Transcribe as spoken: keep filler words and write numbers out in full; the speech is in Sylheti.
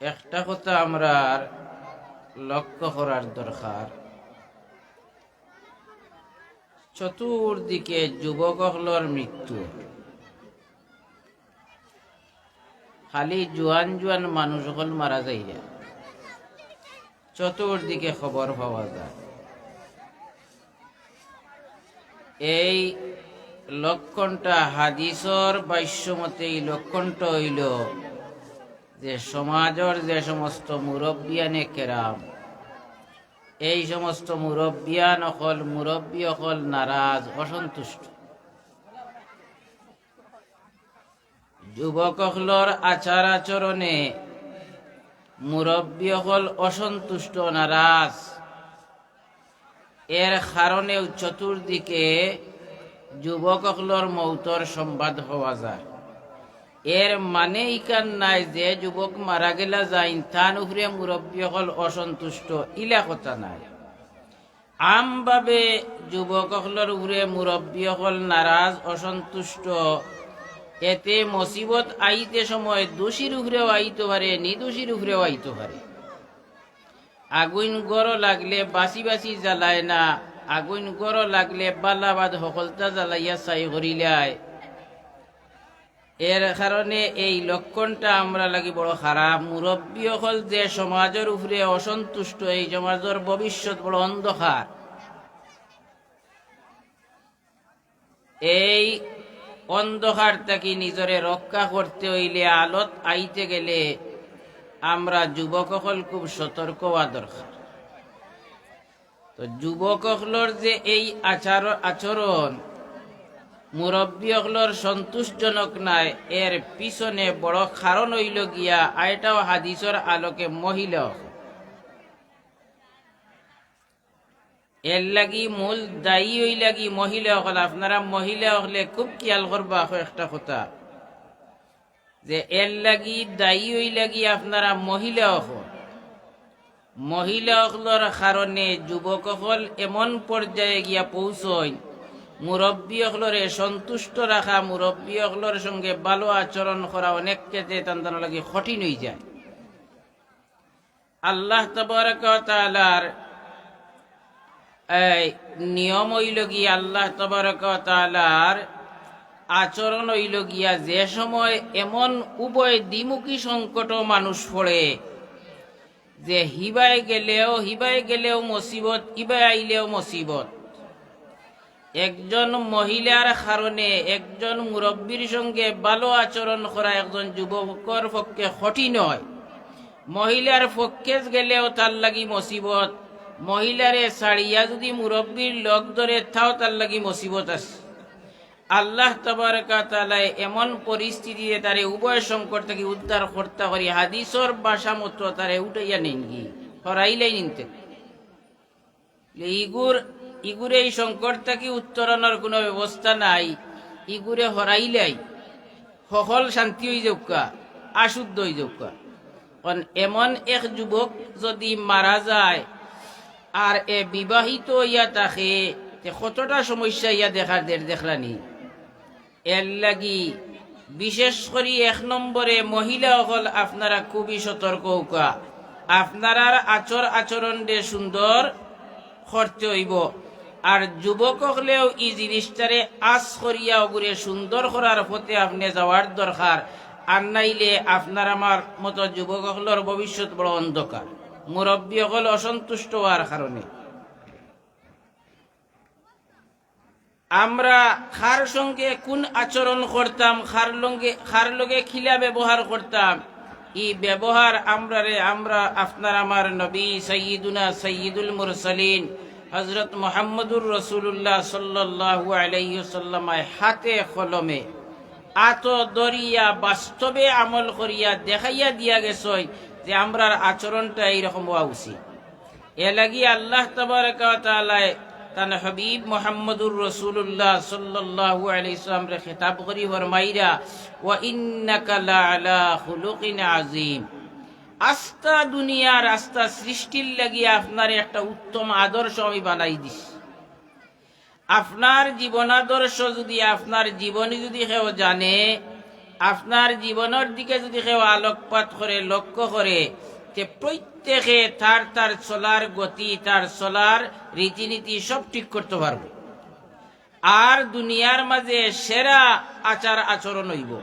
একটা কথা আমরার লক্ষ্য করার দরকার, চতুর্দিকে যুবক অকলর মৃত্যু, খালি জুয়ান জুয়ান মানুষ অকল মারা যাইরা, চতুর্দিকে খবর পাওয়া যায়। এই লক্ষণটা হাদিসর ভাষ্য মতে এই লক্ষণটা অইলো যে সমাজর যে সমস্ত মুরব্বিয়ানে কেরাম, এই সমস্ত মুরব্বিয়ান অকল, মুরব্বি অকল নারাজ, অসন্তুষ্ট। যুবক অকলর আচার আচরণে মুরব্বি অকল অসন্তুষ্ট, নারাজ। এর কারণেও চতুর্দিকে যুবক অকলর মৌতর সংবাদ পাওয়া যায়। এর মানে ইখান নায় যে যুবক মারা গেলা যাইন, তান উপরে মুরব্বি অকল অসন্তুষ্ট, ইলা কথা নায়। আমভাবে যুবক অকলর উপরে মুরব্বি অকল নারাজ, অসন্তুষ্ট। এতে মুসিবত আইতে সময় দোষীর উপরেও আইতো পারে, নির্দোষীর উপরেও আইতো পারে। আগুইন ঘরো লাগলে বাছি বাছি জ্বালায় না, আগুইন ঘরো লাগলে বালা বাদ হকলতা জ্বালাইয়া ছাই করিলায়। এর কারণে এই লক্ষণটা আমরার লাগি বড় খারাপ। মুরব্বি অকল যে সমাজর উপরে অসন্তুষ্ট, এই সমাজর ভবিষ্যৎ বড় অন্ধকার। এই অন্ধকার থাকি নিজরে রক্ষা করতে অইলে, আলোত আইতে গেলে আমরা যুবক অকল খুব সতর্ক অওয়া দরকার। তো যুবক অকলর যে এই আচার-, আচরণ মুরব্বি অকলর সন্তুষ্টজনক নায়, এর পিছনে বড় কারণ অইলো গিয়া, আর এটাও হাদিসর আলোকে মহিলা অকল। এর লাগি মূল দায়ী অইলা গি মহিলা অকল। আপনারা মহিলা অকলে খুব খেয়াল করবা কয়েকটা কথা, যে এর লাগি দায়ী অইলা গি আপনারা মহিলা অকল। মহিলা অকলর কারণে যুবক অকল এমন পর্যায়ে গিয়া পৌঁছইন, মুরব্বি অকলরে সন্তুষ্ট রাখা, মুরব্বি অকলর সঙ্গে ভালো আচরণ করা অনেক ক্ষেত্রে তান তান লাগি কঠিন অইযায়। আল্লাহ তাবারাকা ওয়া তাআলার এই নিয়ম অইলো গি, আল্লাহ তাবারাকা ওয়া তাআলার আচরণ অইলো গিয়া, যে সময় এমন উভয় দ্বিমুখী সংকটও মানুষ পড়ে, যে হিবায় গেলেও, হিবায় গেলেও মুসিবত, ইবায় আইলেও মুসিবত। একজন মহিলার কারণে একজন মুরব্বির সঙ্গে ভালো আচরণ করা একজন যুবকর পক্ষে কঠিন অয়। মহিলার পক্ষে গেলেও তার লাগি মুসিবত, মহিলারে ছাড়িয়া যুদি মুরব্বির লগ ধরে, তাও তার লাগি মুসিবত আছে। আল্লাহ তাবারাকা তাআলায় এমন পরিস্থিতিতে তারে উভয় সংকট থাকি উদ্ধার করতা করি, হাদিসর ভাষা মতো তারে উঠাইয়া নেইন গি, হরাইলাই নিনতে। ইগুর, ইগুরে এই সংকট থাকি উত্তরণর কুনু ব্যবস্থা নাই, ইগুরে হরাইলাই, হকল শান্তি অইযাউক্কা, আশুদ্ধ অইযাউক্কা। কারণ এমন এক যুবক যুদি মারা যায় আর এ বিবাহিত অইয়া থাকে, তে কতটা সমস্যা ইয়া দেখার দের দেখলানি। এর লাগি বিশেষ করি এক নম্বরে মহিলা অকল আপনারা খুবই সতর্ক অউক্কা। আপনারার আচর আচরণরে সুন্দর করতে অইবো। আর যুবক অকলেও ই জিনিসটারে আঁচ করিয়া অগুরে সুন্দর করার পথে আপনে যাওয়ার দরকার। আর নাইলে আপনার আমার মতো যুবক অকলর ভবিষ্যৎ বড় অন্ধকার, মুরব্বি অকল অসন্তুষ্ট অওয়ার কারণে। আমরা কার সঙ্গে কুন আচরণ করতাম, কার লগে, কার লগে কিলা ব্যবহার করতাম, ই ব্যবহার আমরারে, আমরা, আপনার আমার নবী সাইয়্যিদুনা সাইয়্যিদুল মুরসালিন হযরত মুহাম্মদুর রাসূলুল্লাহ সাল্লাল্লাহু আলাইহি ওয়াসাল্লাম হাতে কলমে, আতো ধরিয়া, বাস্তবে আমল করিয়া দেখাইয়া দিয়া গেছইন যে আমরার আচরণটা এইরকম অওয়া উচিত। এর লাগি আল্লাহ তাবারাকা ওয়া তাআলায় তান হাবিব মুহাম্মদুর রাসূলুল্লাহ সাল্লাল্লাহু আলাইহি ওয়াসাল্লামরে খেতাব করি ফরমাইরা, "ওয়া ইন্নাকা লাআলা খুলুকিন আযীম।" আস্তা দুনিয়ার আস্তা সৃষ্টির লাগি আপনারে একটা উত্তম আদর্শ আমি বানাই দিছি। আপনার জীবনাদর্শ যুদি, আপনার জীবনী যুদি কেউ জানে, আপনার জীবনর দিকে যদি কেউ আলোকপাত করে, লক্ষ্য করে, তে প্রত্যেকে তার তার চলার গতি, তার চলার রীতিনীতি সব ঠিক করতে পারবো। আর দুনিয়ার মাঝে সেরা আচার আচরণ অইবো।